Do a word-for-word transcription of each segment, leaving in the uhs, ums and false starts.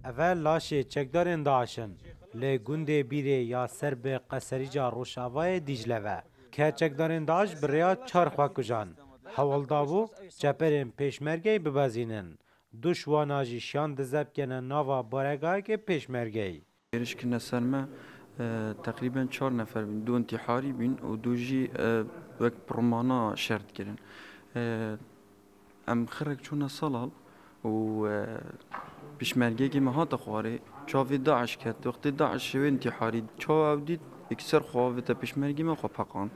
Eve laşê çekdarên DAIŞ in. Li gundê Bîrê ya ser bi Qeserîca Rojavayê Dîcle ve ke çekdarên DAIŞ bi rêya çar xwe kujan. Hewl dabû çeperên pêşmergeyê bibezînin. Du ji wana jî şiyan dize bikene nava baregahekê pêşmergeyê. Hêriş kirine ser me, e, teqrîben çar nefer bîn, du intîharî bîn û du jî, e, wek pirmana şer dikirin. E, em xirek çûne Salal û, e, pişmergekî me hate xwarê. Çavê DAIŞ ket. Wextê DAIŞ wê intîharî çawa ew dît, yekser xwe avête pişmergê me xwe peqand.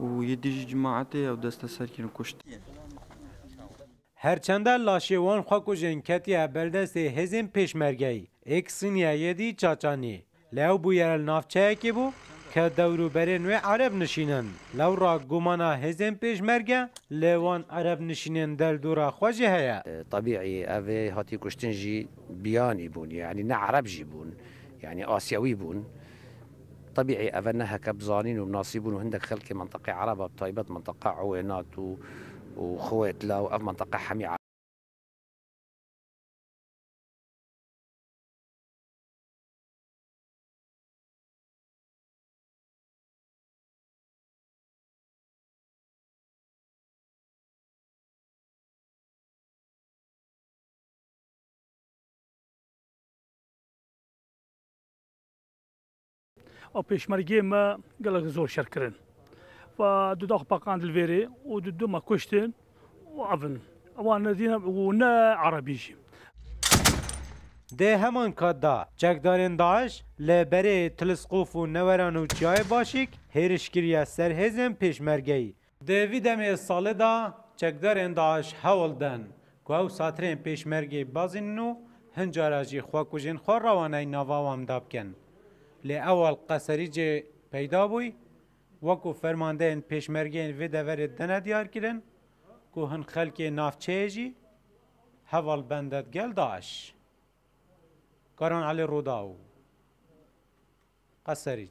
Û yê dî jî cemaetê ew desteser kirin, kuştiye. Her çende laşê wan xwekujên ketiye berdestê hêzên pêşmergeyî, êk siniye yê dî Çaçanî. Lê ew bûye li navçeyekê bû ke dewrûberên wê Ereb nişînin. Lewra gumana hêzên pêşmerge li wan Ereb nişînên del dûra xwe jî heye. Tebîî ev ê hatî kuştin jî biyanî bûn, yanî ne Ereb jî bûn, yanî Asyawî bûn. Tebîî ev e ne heke bi zanîn û bi nasîbûn û hindek xelkê menteqê Ereba, bi taybet menteqa Ewênat û, û Xwêtla û ev menteqa hemî Ew pêşmergê me gelek zor şer kirin. Ve du dax peqand li vêrê û du du me kuştin û ev in. Ewan ne dîn û ne Erebî jî. Di heman kat de çekdarên DAIŞ li berê Tilîsqûf û Neweran û Çiyayê Başîk hêriş kiriye ser hêzên pêşmergeyî. Di vî demê salê de çekdarên DAIŞ hewl den ku ew satirên pêşmergê bazînin û hin cara jî xwekujên xwe rewaneyî nava wan de bikin. Lê ewel Qeserîcê peyda bûy, wekû fermandeyên pêşmergeyên vê deverê dene diyar kirin ku hin xelkê navçeyê jî heval bende digel DAIŞ. Karan Elî Rûdaw, Qeserî.